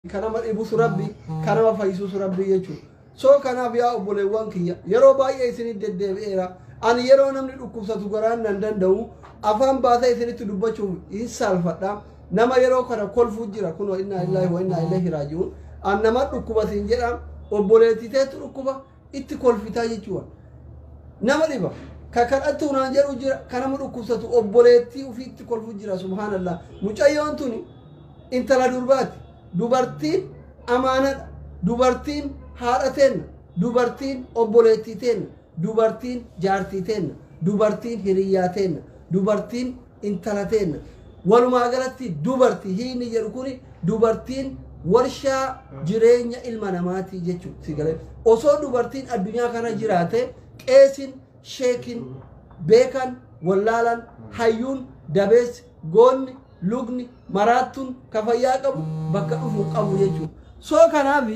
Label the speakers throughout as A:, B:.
A: Ka nama dhibus Rabbi, ka nama fayyisus Rabbi jechuudha. So kanaaf yaa obboleewwan kiyya, yeroo baay'ee isinitti deddeebi'eera. Ani yeroo namni dhukkubsatu garaan nan danda'u, afaan baasee isinitti dubbachuuf hin saalfadha. Nama yeroo kana kolfuu jira, kunoo innaa lillaahi wa innaa ilaihi raaji'uun. An nama dhukkuba siin jedha, obboleettii teetu dhukkuba itti kolfitaa jechuudha. Nama dhiba. Ka kadhattuu naan jedhu jira, ka nama dhukkubsatu obboleettii ofiitti kolfu jira, subhaanallah. Mucayyoon tuni intala durbaati. Dubartiin amaanadha. Dubartiin haadha teenna. Dubartiin obboleettii teenna. Dubartiin jaartii teenna. Dubartiin hiriyyaa teenna. Dubartiin intala teenna. Walumaa galatti dubartii hiini jedhu kuni dubartiin warshaa jireenya ilma namaati jechuudha. Si galee osoo dubartiin addunyaa kana jiraate, qeesin, sheekin, beekan, wallaalan, hayyuun, dabeessi, goonni, lugni, maraattuun, ka fayyaa qabu bakka dhufu qabu jechuudha. So kanaaf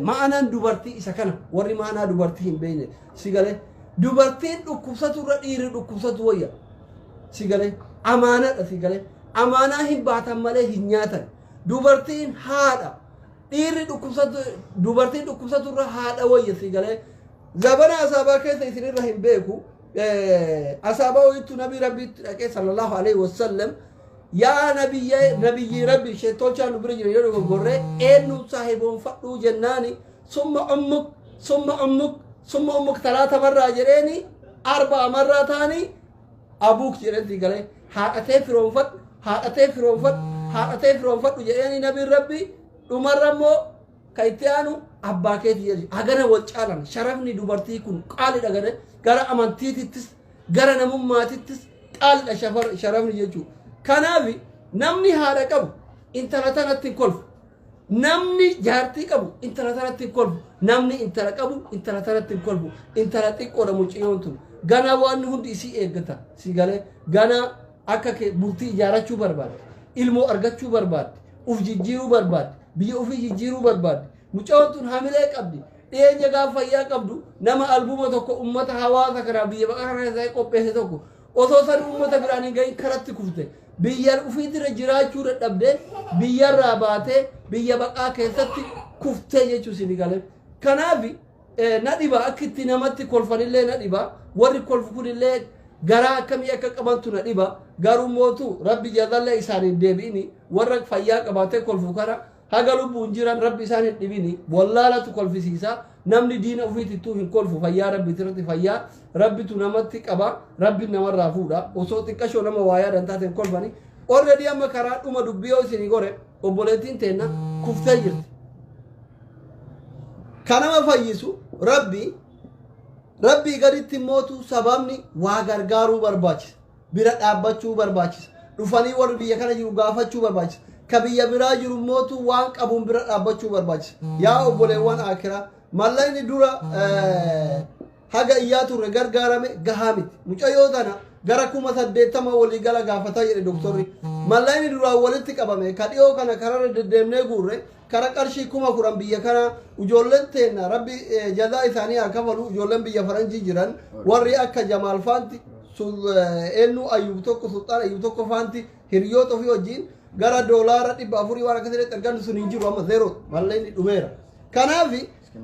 A: ma'anaan dubartii isa kana. Warri ma'anaa dubartii hin beekne, si galee, dubartiin dhukkubsatu irra dhiirri dhukkubsatu wayya. Si galee, amaanadha. Si galee, amaanaa hin baatan malee hin nyaatan. Dubartiin haadha. Dhiirri dhukkubsatu dubartiin dhukkubsatu irra haadha wayya. Si galee, zabana asaabaa keessa isinirra hin beeku. Asaabaa wayittu nabii Rabbiitti dhaqee, sallallahu alaihi wasallam, yaa nabiyya, nabiyyii Rabbi, sheettolchaan nu bira jira yeroo dogoggorree eenyuun saahiboonfadhuu jennaani, summa ummuk, summa ummuk, summa ummuk, talaata marraa jedheeni, arba'a marraa ta'anii abuuk jedheen. Si galee, haadhatee firoonfadhu, haadhatee firoonfadhu, haadhatee firoonfadhu jedheeni nabiin Rabbi. Dhumarra immoo ka itti aanu abbaa keeti jedhe. Hagana wal caalan. Sharafni dubartii kun qaalidha. Gara amantiitittis gara namummaatittis qaalidha sharafni jechuudha. Kanaaf namni haadha qabu intala tanatti hin kolfu. Namni jaartii qabu intala tanatti hin kolfu. Namni intala qabu intala tanatti hin kolfu. Intala xiqqoodha mucayyoon tun. Ganaa waan hundi isii eeggata. Si galee, ganaa akka kee bultii ijaarachuu barbaadde, ilmoo argachuu barbaadde, uf jijjiiruu barbaadde, biyya ofii jijjiiruu barbaadde. Mucayyoon tun hamilee qabdi. Dhiyeenya gaafa fayyaa qabdu nama albuma tokko ummata hawaasa kanaa biyya baqa kana keessaa qopheesse tokko osoo san ummata biraan hin gahin karatti kufte. Biyya ofiitirra jiraachuu dadhabdee biyyarraa baatee biyya baqaa keessatti kuftee jechuu isin galee. Kanaaf na dhiba, akka itti namatti kolfanillee na dhiba. Warri kolfu kunillee garaa akkamii akka qabantu na dhiba. Garuu mootu Rabbi jazallee isaaniin deebi'ini. Warra fayyaa qabaatee kolfu kana haga lubbuun jiran Rabbi isaan hin dhibini. Wallaalatu kolfisiisa. Namni diina ofiitittuu hin kolfu. Fayyaa Rabbi irratti, fayyaa Rabbitu namatti qaba, Rabbi namarraa fuudha. Osoo xiqqashoo nama waa yaadan taate hin kolfani. Already amma karaa dhuma dubbii yoo isinii gore, obboleettiin teenna kuftee jirti. Ka nama fayyisu Rabbi. Rabbii gaditti mootu sababni waa gargaaruu barbaachisa, bira dhaabbachuu barbaachisa, dhufanii warri biyya kana jiru gaafachuu barbaachisa, ka biyya biraa jiru mootu waan qabuun bira dhaabbachuu barbaachisa. Yaa obboleewwan akiraa, mallaqni dura haga iyyaa turre gargaarame gahaa miti. Mucayyoo tana gara 80,000 walii gala gaafataa jedhe doktorri. Mallaqni duraan walitti qabame ka dhiyoo kana kararra deddeemnee guurre kara qarshii 10,000. Biyya kana ijoolleen teenna, Rabbi jazaa isaanii haa kafalu, ijoolleen biyya faranjii jiran warri akka Jamaal faanti, eenyu, Ayyub tokko, Sulxaan Ayyub tokko faanti, hiriyoota ofii wajjin gara $400 waan akkasii ergan sun hin jiru. Amma zero, mallaqni dhumeera. Kanaaf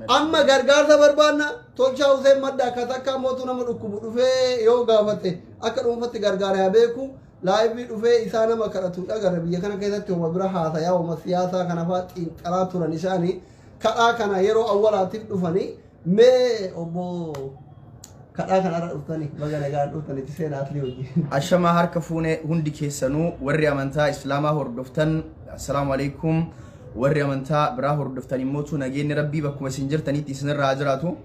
A: amma gargaarsa barbaanna. Tolchaa Huseen Madda akka takka mootu nama dhukkubu dhufee yoo gaafate akka dhuunfatti gargaara haa beeku. Live dhufee isaa nama kadhatu dhagarra. Biyya kana keessatti homa bira haasayaa, homa siyaasaa kana fa'aa xiinxalaa turan. Isaanii kadhaa kana yeroo awwalaatiif dhufanii. Mee obbo kadhaa kanarra dhuftanii, baga nagaan dhuftanitti seenaa atlii hojii.
B: Ashamaa, harka fuune hundi keessanuu. Warri amantaa Islaamaa hordoftan, assalaamu alaikum. Warri amantaa biraa hordoftan immootu nageenyi Rabbii bakkuma isin jirtanitti isinirraa haa jiraatu.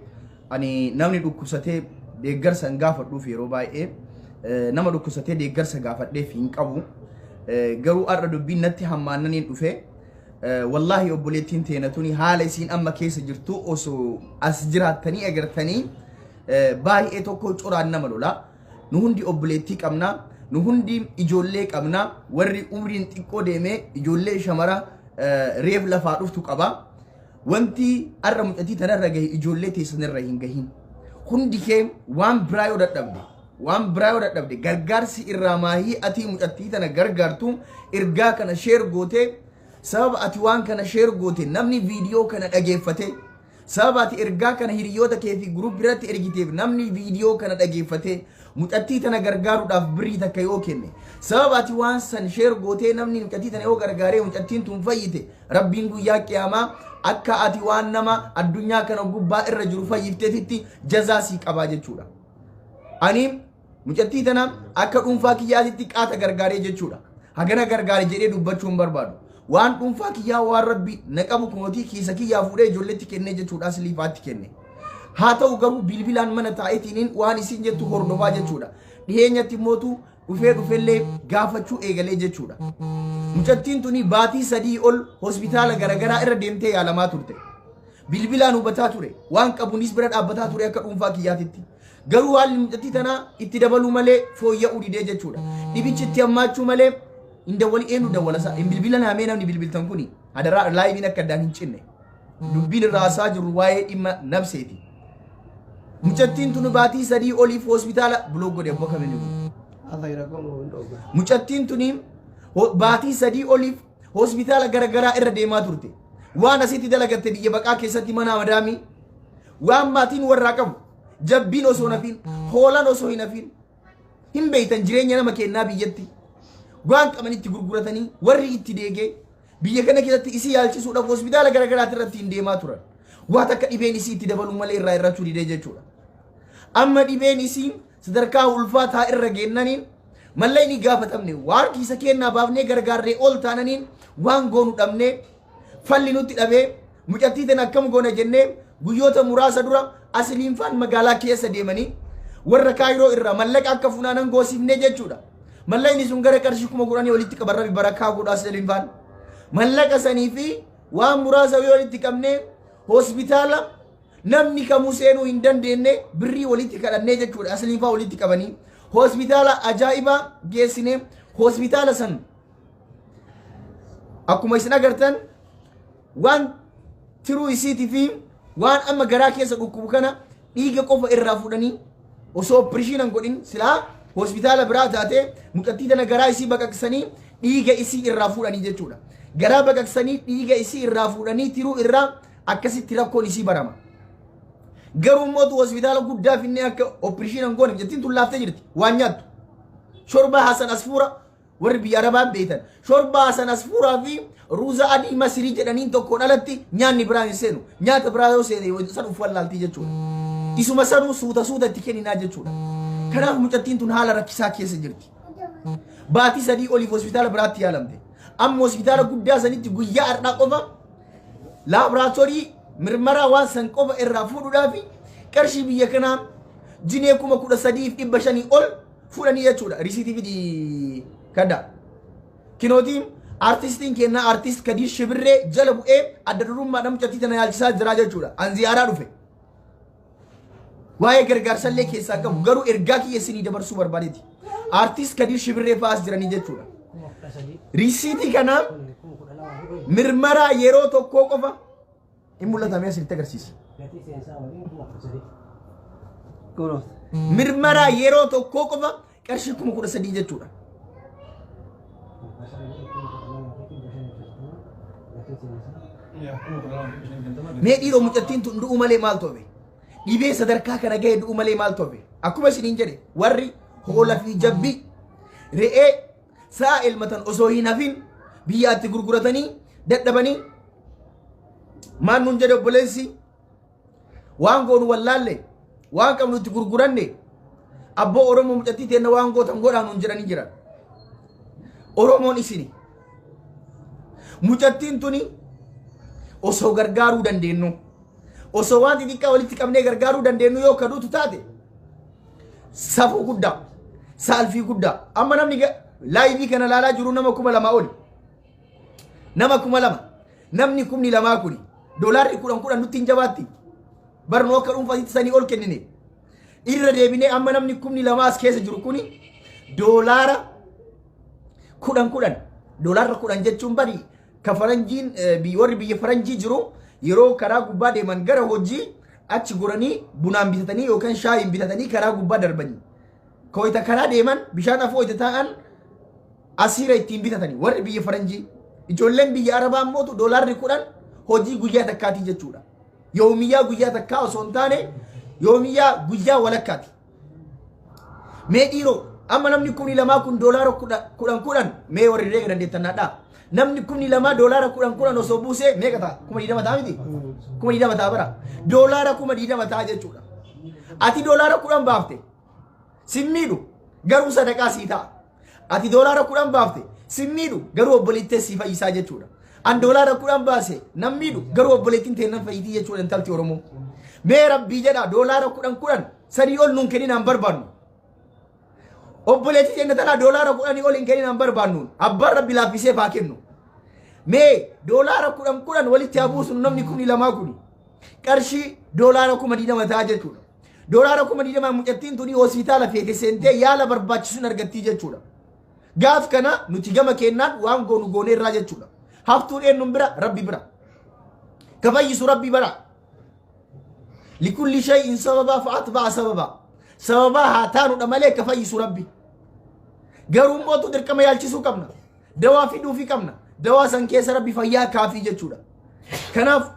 B: Ani namni dhukkubsatee deeggarsa hin gaafadhuuf. Yeroo baay'ee nama dhukkubsatee deeggarsa gaafadheef hin qabu. Garuu har'a dubbiin natti hammaannaniin dhufe. Wallaahi obboleettiin teena tuni haala isiin amma keessa jirtu osoo as jiraattanii agartanii baay'ee tokko coraan nama lola. Nu hundi obboleettii qabna. Nu hundi ijoollee qabna. Warri umriin xiqqoo deemee ijoollee shamara reef lafaa dhuftu qaba. Wanti har'a mucatii tanarra gahe ijoollee teessanirra hin gahin. Hundi kee waan biraa yoo dadhabde, waan biraa yoo dadhabde, gargaarsi irraa maahii atii mucattii tana gargaartu ergaa kana share gootee Sababa ati waan kana share goote namni viidiyoo kana dhageeffate, sababa ati ergaa kana hiriyoota kee fi group irratti ergiteef namni viidiyoo kana dhageeffate mucattii tana gargaaruudhaaf birrii takka yoo kenne, sababa ati waan san share gootee namni mucattii tana yoo gargaaree mucattiin tun fayyite, Rabbiin guyyaa qiyaamaa akka ati waan nama addunyaa kana gubbaa irra jiru fayyifteetitti jazaa sii qabaa jechuudha. Ani mucattii tana akka dhuunfaa kiyyaatitti qaata gargaaree jechuudha. Hagana gargaare jedhee dubbachuu hin barbaadu. Waan dhuunfaa kiyyaa, waan Rabbi na qabu kunootii kiisa kiyyaa fuudhee ijoolleetti kennee jechuudha, asliifaatti kenne. Haa ta'u garuu bilbilaan mana taa'eetiin waan isin jettu hordofaa jechuudha. Dhiheenyatti mootu dhufee dhufellee gaafachuu eegalee jechuudha. Mucattiin tuni baatii 3 ol hospitaala garaagaraa irra deemtee yaalamaa turte. Bilbilaan hubataa ture. Waan qabuunis bira dhaabbataa ture akka dhuunfaa kiyyaatitti. Garuu haalli mucattii tanaa itti dabaluu malee fooyya'uu didee jechuudha. Dhibichi itti hammaachuu malee hin dawwali. Eenyu dawwala isaa? Hin bilbila naamee namni bilbiltan kuni hadaraa liveiin akka addaan hin cinne. Dubbiin irraa haasaa jirru waa'ee dhimma nabseeti. Mucattiin tun baatii 3 oliif hospitaala block godhe abboo kamiin kun. Mucattiin tuni baatii 3 oliif hospitaala garaagaraa irra deemaa turte. Waan asitti dalagatte biyya baqaa keessatti mana madaamii waan maatiin warraa qabu jabbiin osoo hin hafin, hoolaan osoo hin hafin, hin beeytan jireenya nama kennaa biyyatti waan qabanitti gurguratanii warri itti deegee biyya kana keessatti isii yaalchisuudhaaf hospitaala garaagaraati irratti hin deemaa turan. Waan akka dhibeen isii itti dabaluu malee irraa irrachuu didee jechuudha. Amma dhibeen isii sadarkaa ulfaataa irra geennaniin mallayni gaafatamne, waan kiisa kennaa baafnee gargaarree ol taananiin waan goonu dhabnee, falli nutti dhabee, mucattii tana akkam goona jennee guyyoota muraasa dura asiliinfaan magaalaa keessa deemanii warra Kaayiroo irraa mallaqa akka funaanan goosifnee jechuudha. Mallaqni sun gara qarshii 10,000 walitti qaban. Rabbi barakaa godhaa asiliinfaan. Mallaqa sanii fi waan muraasa yoo walitti qabnee hospitaala namni kamuu seenuu hin dandeenye birrii walitti kadhannee jechuudha, asiliinfaa walitti qabanii hospitaala ajaa'ibaa geessinee. Hospitaala san akkuma isin agartan waan tiruu isiitii fi waan amma garaa keessa dhukkubu kana dhiiga qofa irraa fuudhanii osoo operation hin godhin, silaa hospitaala biraa taate mucattii tana garaa isii baqaqsanii dhiiga isii irraa fuudhanii jechuudha. Garaa baqaqsanii dhiiga isii irraa fuudhanii tiruu irraa akkasitti rakkoon isii barama. Garuu mootu hospitaala guddaa finnee akka operation hin goone, mucattiin tun laaftee jirti waan nyaattu. Shorbaa Hasan Asfuura, warri biyya Arabaan beektan, shorbaa Hasan Asfuuraa fi ruuza adii Masirii jedhaniin tokkoon alatti nyaanni biraa hin seenu. Nyaata biraa yoo seene san uf wallaaltii jechuudha. Isuma sanuu suuta suuta itti kenninaa jechuudha. Kanaaf mucattiin tun haala rakkisaa keessa jirti. Baatii 3 oliif hospitaala biraatti yaalamte. Amma hospitaala guddaa sanitti guyyaa har'aa qofa laaboraatoorii mirmaraa waan san qofa irraa fuudhuudhaaf qarshii biyya kanaa jinee 13,500 ol fuudhanii jechuudha. Risiitii fidii kadda. Kinootiin artistiin kennaa artist Kadiir Shibirree jala bu'ee adda durummaadhaan mucattii tana yaalchisaa jira jechuudha. An ziyaaraa dhufe. Waa'ee gargaarsallee keessaa qabu garuu ergaa kiyya isinii dabarsuu barbaadeeti. Artist Kadiir Shibirree fa'aas jiranii jechuudha. Risiitii kana mirmaraa yeroo tokkoo qofa hin mul'atamee asirratti agarsiisa. Mirmaraa yeroo tokkoo qofa qarshii 13,000 jechuudha. Mee dhiiroo, mucattiin tun du'u malee maal tofe? Dhibee sadarkaa kana gahe du'u malee maal tofe? Akkuma isiniin jedhe, warri hoola fi jabbii, re'ee, sa'a elmatan osoo hin hafin biyyaatti gurguratanii dadhabanii maal nuun jedhe obboleessi, waan goonu wallaalle, waan qabnu itti gurguranne, abboo Oromoo mucattii teenna waan gootan godhaa nuun jedhanii jiran. Oromoon isini. Mucattiin tuni osoo gargaaruu dandeenyu, osoo waan xixiqqaa walitti qabnee gargaaruu dandeenyu yoo kaduutu taate, safuu guddaa, saalfii guddaa. Amma namni live kana ilaalaa jiru nama 2,000 oli. Nama 2,000. Namni 2,000 kuni doolaarri 10 10 nutti hin jabaatti. Barnoo akka dhuunfaatti sanii ol kennine. Irra deebinee amma namni 2,000 as keessa jiru kuni doolaara 10 10, doolaarra 10 jechuun bari ka faranjiin warri biyya faranjii jiru yeroo karaa gubbaa deeman gara hojii achi goranii bunaan bitatanii yookaan shaayiin bitatanii karaa gubbaa darbanii. Koyita karaa deeman bishaan afoo itti taa'an asiira ittiin bitatanii warri biyya faranjii. Ijoolleen biyya Arabaa mootu doolaarri 10 hojii guyyaa takkaatii jechuudha. Yoomiyyaa guyyaa takkaa osoo hin taane yoomiyyaa guyyaa walakkaati. Mee dhiiroo, amma namni 2,000 kun doolaara 10 10 mee warri reega dandeettan naadhaa. Namni 2,000 doolaara 10 10 osoo buusee meeqa ta'a? 20,000 ta'a miti? 20,000 ta'a bara. Doolaara 20,000 ta'a jechuudha. Ati doolaara 10 baafte sin miidhu, garuu sadaqaa sii ta'a. Ati doolaara 10 baafte sin miidhu, garuu obboleettee sii fayyisaa jechuudha. An doolaara 10 baase nan miidhu, garuu obboleettiin tee nan fayyitii jechuudha intalti Oromoo. Mee rabbii jedha, doolaara 10 10 sadii ol nuun kenninaan barbaannu. Obboleettii teenya tanaa doolaara 10 ol hin kenninaan barbaannu. Abbaan rabbi laaffisee faa kennu. Mee doolaara 10 10 walitti haa buusnu namni 2,000 kuni. Qarshii doolaara 20,000 ta'a jechuudha. Doolaara 20,000 mucattiin tuni hospitaala feete seentee yaala barbaachisuun argattii jechuudha. Gaaf kana nuti gama kennaan waan goonu goonee irraa jechuudha. Haftuun eenyuun bira? Rabbi bira. Ka fayyisu rabbi bara. Likulli shay'in sababaa fa'atba'a sababaa. Sababaa haa taanudha malee ka fayyisu rabbi. Garuu mootu dirqama yaalchisuu qabna. Dawaa fiduufii qabna. Dawaa san keessa rabbi fayyaa kaafii jechuudha. Kanaaf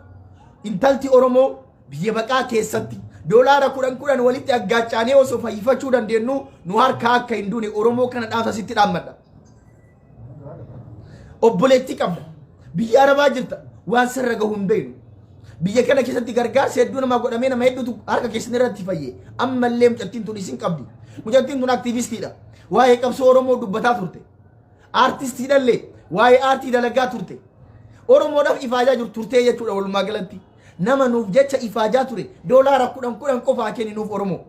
B: intalti Oromoo biyya baqaa keessatti doolaara 10 10 walitti aggaacaanee osoo fayyifachuu dandeenyu nu harkaa akka hin duune Oromoo kana dhaamsa sitti dhaammadha. Obboleettii qabda. Biyya Arabaa jirta. Waan sirra gahu hin beeknu. Biyya kana keessatti gargaarsa hedduu namaa godhamee nama hedduutu harka keessan irratti fayye. Ammallee mucattiin tun isin qabdi. Mucattiin tun aktiivistiidha. Waa'ee qabsoo Oromoo dubbataa turte. Aartistiidhallee waa'ee aartii dalagaa turte. Oromoodhaaf ifaajaa jirtu turtee jechuudha walumaa galatti. Nama nuuf jecha ifaajaa ture doolaara 10 10 qofaa kenni nuuf Oromoo.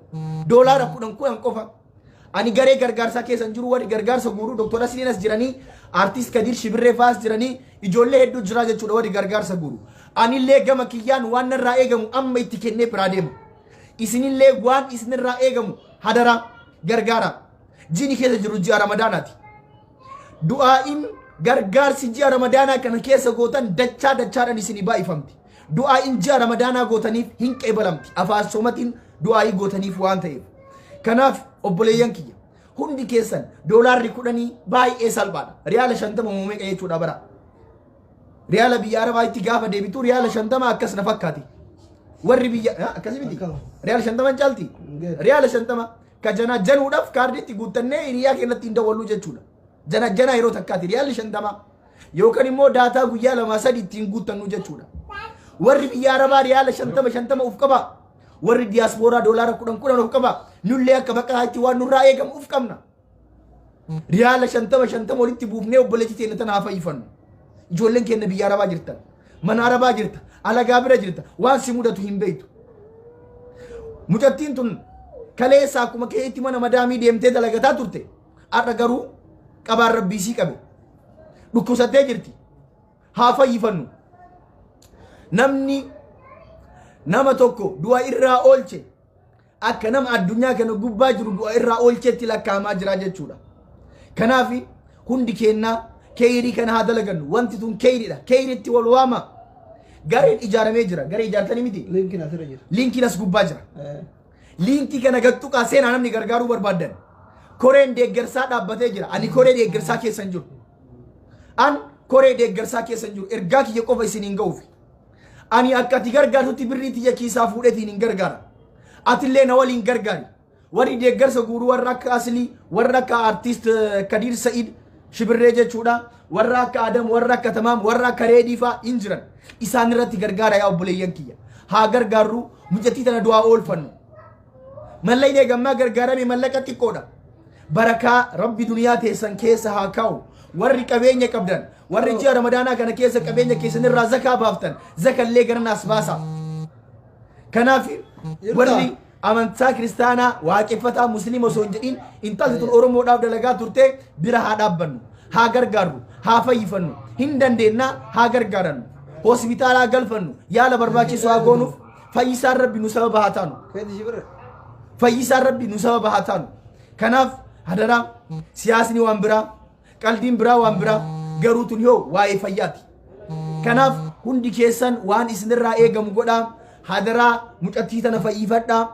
B: Doolaara 10 10 qofa. Ani garee gargaarsaa keessa hin jiru, warri gargaarsa guuruu Dr. Asliin as jiranii, Aartist Kadir Shibirree fa'aas jiranii, ijoollee hedduu jira jechuudha warri gargaarsa guuru. Anillee gama kiyyaan waan narraa eegamu amma itti kennee biraa deema. Isinillee waan isinirraa eegamu hadaraa gargaara. Jiini keessa jiru ji'a Ramadaanaati. Du'aa'iin gargaarsi ji'a Ramadaanaa kana keessa gootan dachaa dachaadhaan isinii baay'ifamti. Du'aa'iin ji'a Ramadaanaa gootaniif hin qeebalamti. Afaan soomatiin du'aa'ii gootaniif waan ta'eef. Kanaaf obboleeyyan kiyya hundi keessan doolaarri 10 baay'ee salphaadha. Riyaala 50 moo meeqa jechuudha bara. Riyaala biyya Arabaatti gaafa deebitu riyaala 50 akkas na fakkaati. Warri biyya akkasii miti. Riyaala 50 hin caalti. Riyaala 50 ka janaa januudhaaf kaardiitti guuttannee hiriyaa keenyatti hin dawwalluu jechuudha. Jana janaa yeroo takkaati riyaalli 50 yookaan immoo daataa guyyaa 2 3 ittiin guuttannu jechuudha. Warri biyya Arabaa riyaala 50 50 uf qaba. Warri diyaaspooraa doolaara 10 10 uf qaba. Nullee akka baqaatti waan nurraa eegamu uf qabna. Riyaala 50 50 walitti buufnee obboleettii teenya tana haa fayyifannu. Ijoolleen keenya biyya Arabaa jirtan. Mana Arabaa jirta. Alagaa bira jirta. Waan si mudatu hin beektu. Mucattiin tun kaleessa akkuma keetti mana madaamii deemtee dalagataa turte. Har'a garuu qabaan rabbii sii qabe. Dhukkubsattee jirti. Haa fayyifannu. Namni nama tokko du'a irraa oolche akka nama addunyaa kana gubbaa jiru du'a irraa oolcheetti lakkaa'amaa jira jechuudha. Kanaaf hundi keenyaa keeyrii kana haa dalagannu. Wanti tun keeyriidha. Keeyriitti wal waama. Gareen ijaaramee jira. Garee ijaartanii miti?
A: Linkiin asirra jira.
B: Linkiin as gubbaa jira. Linkii kana gattuqaa seenaa namni gargaaruu barbaaddan. Koreen deeggarsaa dhaabbatee jira. Ani koree deeggarsaa keessa hin jiru. An koree deeggarsaa keessa hin jiru. Ergaa kiyya qofa isin hin ga'uufi. Ani akka ati gargaartutti birrii tiyya kiisaa fuudheetiin hin gargaara. Atillee na waliin gargaari. Warri deeggarsa guuruu warra akka Aslii, warra akka Artiist Kadiir Sa'id Shibirree jechuudha. Warra akka Adam, warra akka Tamaam, warra akka Reedii fa'aa hin jiran. Isaan irratti gargaara yaa obboleeyyan kiyya. Haa gargaarru, mucattii tana du'aa oolfannu. Mallaqni eegammaa gargaarame mallaqa xiqqoodha. Barakaa rabbi duniyaa teessan keessa haa kaa'u. Warri qabeenya qabdan, warri ji'a Ramadaanaa kana keessa qabeenya keessan irraa zakaa baaftan, zakallee gara naas baasaa. Kanaaf warri amantaa kiristaanaa waaqeffataa musliima osoo hin jedhin intalli tun Oromoodhaaf dalagaa turte bira haa dhaabbannu, haa gargaarru, haa fayyifannu, hin dandeennaa haa gargaarannu, hospitaalaa galfannu, yaala barbaachisu haa goonuuf, fayyisaan rabbi nu sababa haa taanu.
A: Keeti shibirre.
B: Fayyisaan rabbi nu sababa haa taanu. Kanaaf hadaraa, siyaasni waan biraa, qaldiin biraa waan biraa, garuu tun yoo waa'ee fayyaati. Kanaaf hundi keessan waan isinirraa eegamu godhaa. Hadaraa mucattii tana fayyifadhaa.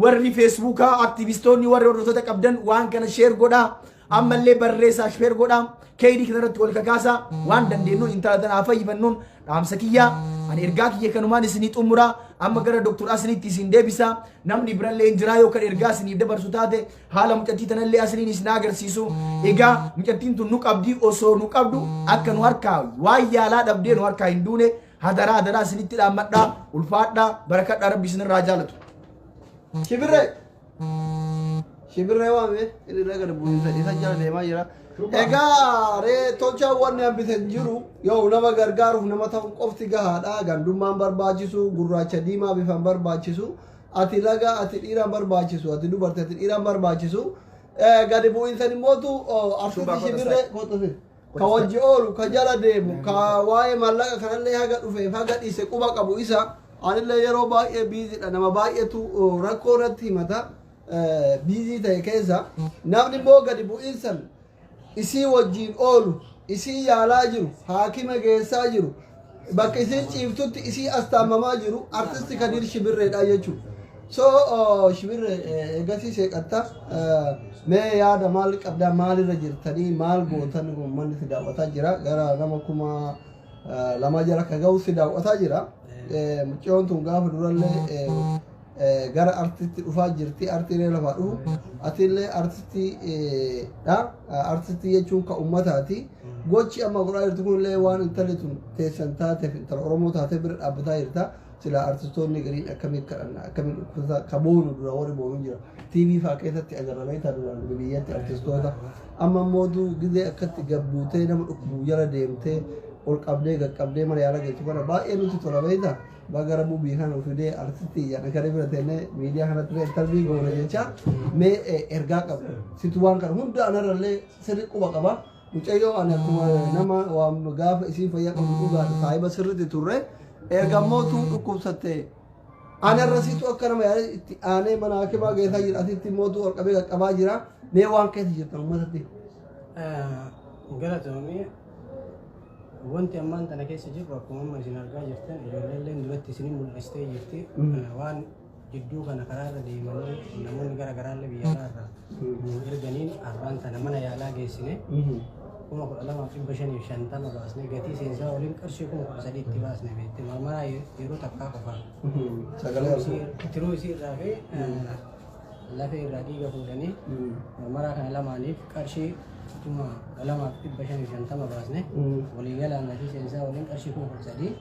B: Warri feesbuukaa aktivistoonni warri hordoftoota qabdan waan kana share godhaa. Ammallee barreessaa share godhaa. Keeyrii kanarratti wal kakaasaa waan dandeenyuun intala tana haa fayyifannuun dhaamsa kiyyaa. Ani ergaa kiyya kanumaan isinii xumuraa. Amma gara Doktor Asliitti isin deebisa. Namni birallee hin jiraa yoo kan ergaa isiniif dabarsu taate, haala mucattii tanallee Asliin isin agarsiisu. Egaa mucattiin tun nu qabdii, osoo nu qabdu akka nu harkaa waan yaalaa dhabdee nu harkaa hin duune hadaraa hadaraa isinitti dhaammadhaa. Ulfaadhaa, barakadhaa, rabbi isinirraa jaalatu.
A: Shibirree. Shibirree waame, inni irra gad bu'iinsa isa jala deemaa jira. Egaa ree tolchaa wanni hambise hin jiru, yoo nama gargaaruuf nama ta'u qofti gahaadha. Gandummaan barbaachisu, gurraacha diimaa bifaan barbaachisu, ati laga ati dhiiraan barbaachisu, ati dubartii ati dhiiraan barbaachisu. Gadi bu'iinsan immootu artisti Shibirree kottu ka wajji oolu, ka jala deemu, ka waa'ee maallaqa kanallee haga dhufeef haga dhiise quba qabu isa. Anillee yeroo baay'ee busy dha, nama baay'eetu rakkoo irratti himata, busy ta'e keessa namni immoo gadi bu'iinsan isii wajjiin oolu, isii yaalaa jiru, haakima geessaa jiru, bakka isiin ciiftutti isii astaamamaa jiru artisti Kadir Shibirreedha jechuudha. So Shibirree, eegasii seeqatta, mee yaada maal qabdaa? Maalirra jirtanii? Maal gootan? Uummanni si daawwataa jira, gara nama 2000 jala ka ga'u si daawwataa jira. Mucayyoon tun gaafa durallee gara artisti dhufaa jirti, artiilee lafaa dhufu, atillee artistii dha. Artistii jechuun ka ummataati. Gochi amma godhaa jirtu kunillee waan intalli tun teessan taateef, intala Oromoo taatee bira dhaabbataa jirta. Sila artistoonni gariin akkamiin kadhanna, akkamiin dhukkubsataa ka boonu dura warri boonu jira. TV fa'aa keessatti agarra, beektaa, duraan biyyatti artistoota. Amma immoo gizee akkatti gabbuutee nama dhukkubu jala deemtee ol qabdee qaqqabdee mana yaala geessu kana baay'ee nutti tola, beektaa. Baga Rabbuu biyya kana nu fidee, artistii jedhan kana bira teennee miidiyaa kanatti illee interview goone jecha. Mee ergaa qabdu situ waan kana hunda anarrallee sirri quba qaba. Mucayyoo ani akkuma nama waan gaafa isiin fayyaa qabdu dhugaadha saahiba sirriitti turre, erga mootuu dhukkubsatte anarra situ akka nama yaada itti aanee mana hakimaa geessaa jira, asitti mootuu ol qabee qaqqabaa jira. Mee waan keessa jirtan uummatatti.
C: Galatoomii. Wanti ammaan tana keessa jirru akkuma amma isin argaa jirtan, ijoolleen duratti isin mul'istee jirti. Waan jidduu kana karaarra deemanii namoonni gara garaallee biyya alaarraa nu erganiin har'aan tana mana yaalaa geessine. 12,550 baasne, gatii seensaa waliin qarshii 13,000tti baasne, beekte, marmaraa yeroo takkaa qofaa.
A: Sagalee.
C: Tiruu isii irraa fi lafee irraa dhiiga fuudhanii marmaraa kana lamaaniif qarshii 12,550 baasne. Waliigalaan gatii seensaa waliin qarshii 13,000.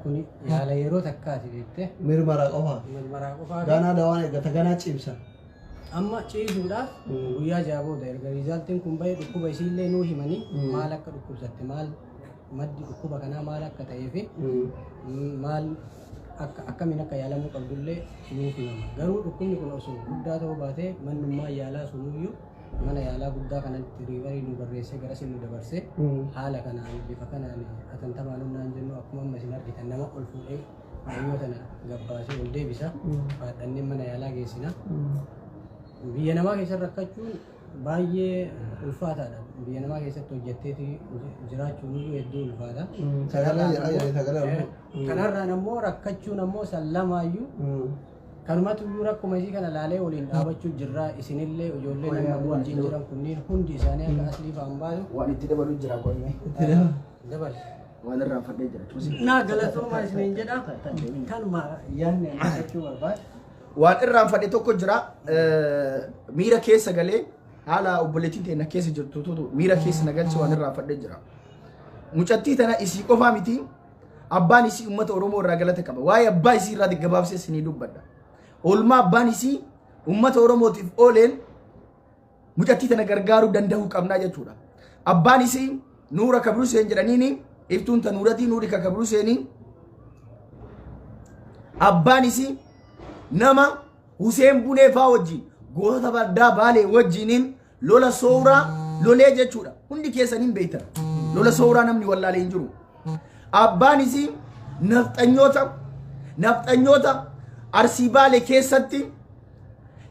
C: Kuni yaala yeroo takkaati, beekte.
A: Mirmara qofa.
C: Marmaraa qofaa.
A: Ganaa dawaan eeggata, ganaa cimsa.
C: Amma ciisuudhaaf guyyaa 6 booda erga result iin kun bahee, dhukkuba isiillee nuu himanii, maal akka dhukkubsatte, maal maddi dhukkuba kanaa maal akka ta'ee fi maal akka akkamiin akka yaalamuu qabdullee nuuf himama. Garuu dhukkubni kun osoo guddaa ta'uu baatee mannummaa yaalaa sunuyyuu mana yaalaa guddaa kanatti refer nu barreessee garasiin nu dabarsee haala kanaan bifa kanaan atantamaan humnaan jennu, akkuma amma isin argitan nama ol fuudhee mucayyoo tana gabbaasee ol deebisa. Baadhannee mana yaalaa geessina. Biyya namaa keessa rakkachuun baay'ee ulfaataadha. Biyya namaa keessatti hojjetteeti jiraachuun iyyuu hedduu ulfaata.
A: Sagalee jedhaa jedhee sagalee ol.
C: Kanarraan ammoo rakkachuun ammoo san lamaayyuu kanumatu iyyuu rakkuma isii kana laalee waliin dhaabachuu jirraa. Isinillee ijoollee nama wajjin jiran kunniin hundi isaanii akka aslii fa'aan baasu.
B: Waan itti dabalu jira qo'ime.
C: Dabale.
B: Waan irraanfadhee jira.
C: Naa galatoomaa isiniin jedha. Kanuma yaadni ani jechuu barbaadu.
B: Waan irraanfadhe tokko jira. Miira keessa galee haala obboleettiin teenya keessa jirtu miira keessa na galche, waan irraanfadhee jira. Mucattii tana isii qofaa miti, abbaan isii uummata Oromoo irraa galata qaba. Waa'ee abbaa isii irraa gabaabsee isinii dubbadha. Oolmaa abbaan isii uummata Oromootiif ooleen mucattii tana gargaaruu danda'uu qabnaa jechuudha. Abbaan isii Nuura Kabruseen jedhaniini, iftuun ta Nuuratii, Nuuri ka Kabruseenii. Abbaan isii nama Huseen Bunee faa wajjin, gootota baddaa Baalee wajjiniin lola sooraa lolee jechuudha. Hundi keessan hin beektan. Lola sooraa namni wallaalee hin jiru. Abbaan isii nafxanyoota Arsii Baalee keessatti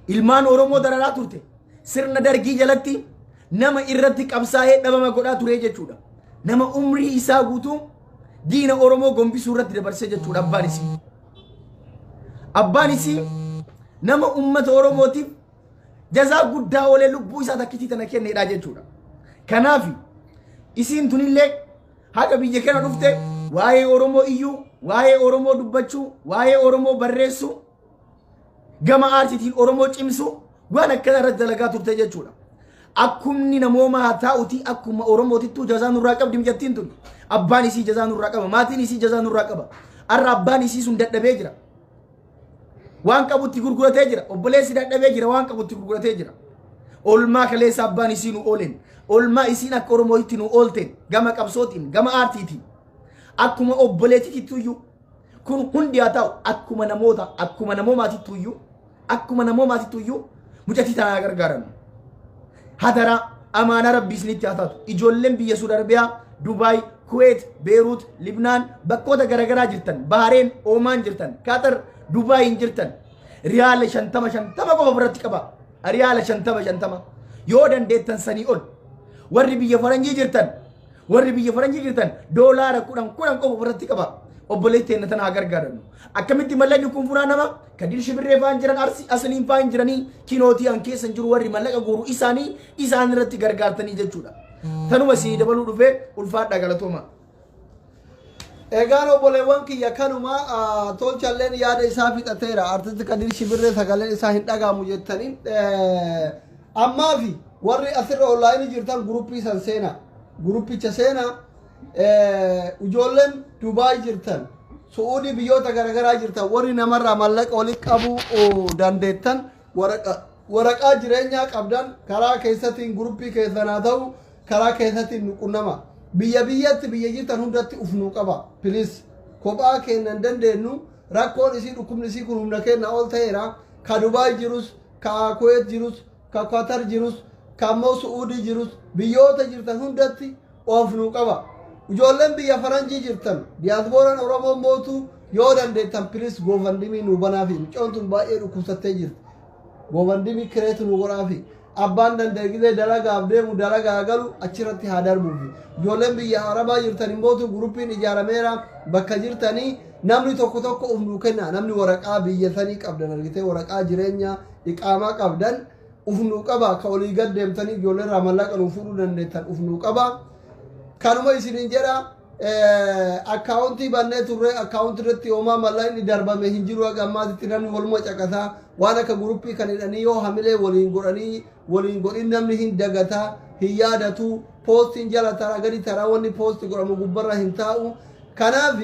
B: ilmaan Oromoo dararaa turte. Sirna Dargii jalatti nama irratti qabsaa'ee dhabama godhaa ture jechuudha. Nama umrii isaa guutuu diina Oromoo gombisuu irratti dabarsee jechuudha abbaan isii. Abbaan isii nama uummata Oromootiif jazaa guddaa oolee lubbuu isaa takkitii tana kennedha jechuudha. Kanaaf isiin tunillee haga biyya kana dhufte waa'ee Oromoo iyyuu, waa'ee Oromoo dubbachuu, waa'ee Oromoo barreessuu, gama aartiitiin Oromoo cimsuu, waan akkana irratti dalagaa turte jechuudha. Akkumni namooma haa taa'uti, akkuma Oromootittuu jazaa nurraa qabdi mijattiin tun. Abbaan isii jazaa nurraa qaba, maatiin isii jazaa nurraa qaba. Har'a abbaan isii sun dadhabee jira. Waan qabutti gurguratee jira. Obboleessi dadhabee jira, waan qabutti gurguratee jira. Oolmaa kaleessa abbaan isii nu ooleen, oolmaa isiin akka Oromootti nu oolteen, gama qabsootiin, gama aartiitiin, akkuma obboleettittuyyuu kun hundi haa ta'u, akkuma namoota, akkuma namoomaatittuyyuu, akkuma namoomaatittuyyuu mucattii tanaa gargaaran. Hadaraa amaanaa Rabbii isinitti haa taatu. Ijoolleen biyya Suudi Arabiyaa, Dubaay, Kuweet, Beeruut, Libnaan, bakkoota garaagaraa jirtan, Bahareen, Oomaan jirtan, Qatar, Dubaayin jirtan, riyaala 50 50 qofa biratti qaba. Riyaala 50 50, yoo dandeettan sanii ol. Warri biyya faranjii jirtan, warri biyya faranjii jirtan, doolaara 10 10 qofa biratti qaba. Obboleettii teenya tana haa gargaarannu. Akkamitti mallaqni kun funaanama? Kadir Shibirree fa'aan jiran, Arsii Asliin fa'aan jiranii, kinootii an keessa jiru, warri mallaqa guuru isaanii, isaan irratti gargaartanii jechuudha. Tanuma isinii dabaluu dhufee, ulfaadhaa, galatooma.
A: Egaan obboleewwan kiyya, kanuma tolchalleen yaada isaa fixateera. Artisti Kadir Shibirree sagaleen isaa hin dhagahamu jettanii. Ammaa fi warri asirra onlaayinii jirtan guruppii san seena. Guruppicha seena. Ijoolleen Dubaay jirtan, Su'uudii, biyyoota garaagaraa jirtan, warri namarraa mallaqa walitti qabuu dandeettan, waraqaa jireenyaa qabdan, karaa keessattiin guruppii keessan haa ta'u, karaa keessattiin nu qunnama. Biyya biyyatti, biyya jirtan hundatti uf nuu qaba. Please, kophaa keenya hin dandeenyu. Rakkoon isii, dhukkubni isii kun humna keenya ol ta'eera. Ka Dubaay jirus, ka Kuweet jirus, ka Qatar jirus, ka ammoo Su'uudii jirus, biyyoota jirtan hundatti of nuu qaba. Ijoolleen biyya faranjii jirtan, diyaaspooraan Oromoo mootu, yoo dandeettan please GoFundMe nuu banaa fi mucoon tun baay'ee dhukkubsattee jirti. GoFundMe create nu godhaa fi abbaan danda'e gizee dalagaaf deemu, dalagaa galu achirratti haa darbuufi. Ijoolleen biyya Arabaa jirtan immootu guruppiin ijaarameera, bakka jirtanii namni tokko tokko uf nuu kenna. Namni waraqaa biyya sanii qabdan, argitee, waraqaa jireenyaa iqaamaa qabdan uf nuu qaba. Ka olii gad deemtanii ijoollee irraa mallaqa nuu fuudhuu dandeettan uf nuu qaba. Kanuma isiniin jedha. Akkaawuntii bannee turre, akkaawuntii irratti homaa mallaqni darbame hin jiru haga ammaatitti. Namni waluma caqasaa, waan akka guruppii kan hidhanii yoo hamilee waliin godhanii waliin godhin namni hin dagataa, hin yaadatu. Poostiin jala taraa gadi taraa, wanni poosti godhamu gubbarra hin taa'u. Kanaaf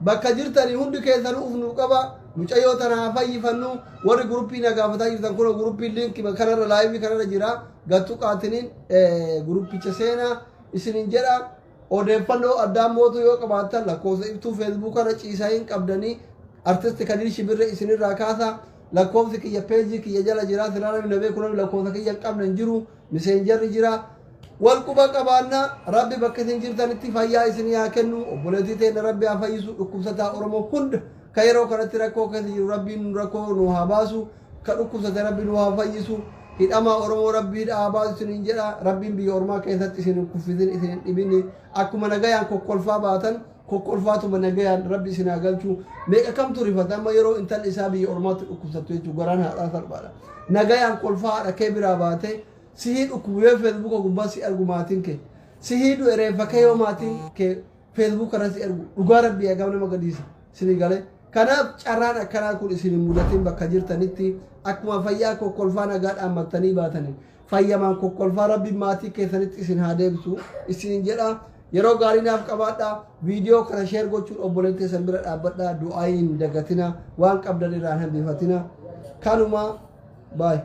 A: bakka jirtanii hundi keessanuu uf nuu qaba. Mucayyoo tana haa fayyifannu. Warri guruppii na gaafataa jirtan, kun guruppiin liinkii kanarra, laayivii kanarra jira, gattu qaatiniin guruppicha seenaa isinin jedha. Odeeffannoo addaa mootu yoo qabaattan, lakkoofsa Ibtuu feesbuukarra ciisaa hin qabdanii, Artisti Kadir Shibirree isinirraa kaasa. Lakkoofsi kiyya peejii kiyya jala jira. Silaa namni na beeku, namni lakkoofsa kiyya hin qabne hin jiru. Miseenjarri jira, wal quba qabaanna. Rabbi bakka isin jirtanitti fayyaa isinii haa kennu. Obboleettii teenya Rabbi haa fayyisu. Dhukkubsataa Oromoo hunda ka yeroo kanatti rakkoo keessa jiru Rabbiin rakkoo nu haa baasu. Ka dhukkubsate Rabbi nu haa fayyisu. Hidhamaa Oromoo Rabbi hidhaa haa baasu isiniin jedha. Rabbiin biyya ormaa keessatti isin hin kuffisin, isin hin dhibini. Akkuma nagayaan kokkolfaa baatan, kokkolfaatuma nagayaan Rabbi isin haa galchu. Meeqa kamtu rifata amma yeroo intalli isaa biyya ormaatti dhukkubsattu jechuun? Garaan haadhaa salphaadha. Nagayaan kolfaa haadha kee biraa baate, sihii dhukkubu yoo feesbuuka gubbaa si argu maatiin kee, sihii du'e reeffa kee yoo maatiin kee feesbuuka irra si argu, dhugaa Rabbii hagam nama gadiisa isinii galee. Kanaaf carraan akkanaa kun isin hin mudatin. Bakka jirtanitti akkuma fayyaa kokkolfaa nagaa dhaammattanii baatanii, fayyamaan kokkolfaa Rabbi maatii keessanitti isin haa deebisu isinin jedha. Yeroo gaarii naaf qabaadha. Viidiyoo kana share gochuun obboleettii keessan bira dhaabbadha. Du'aa hin dagatina, waan qabdan irraa hin hambifatina. Kanuma, baay.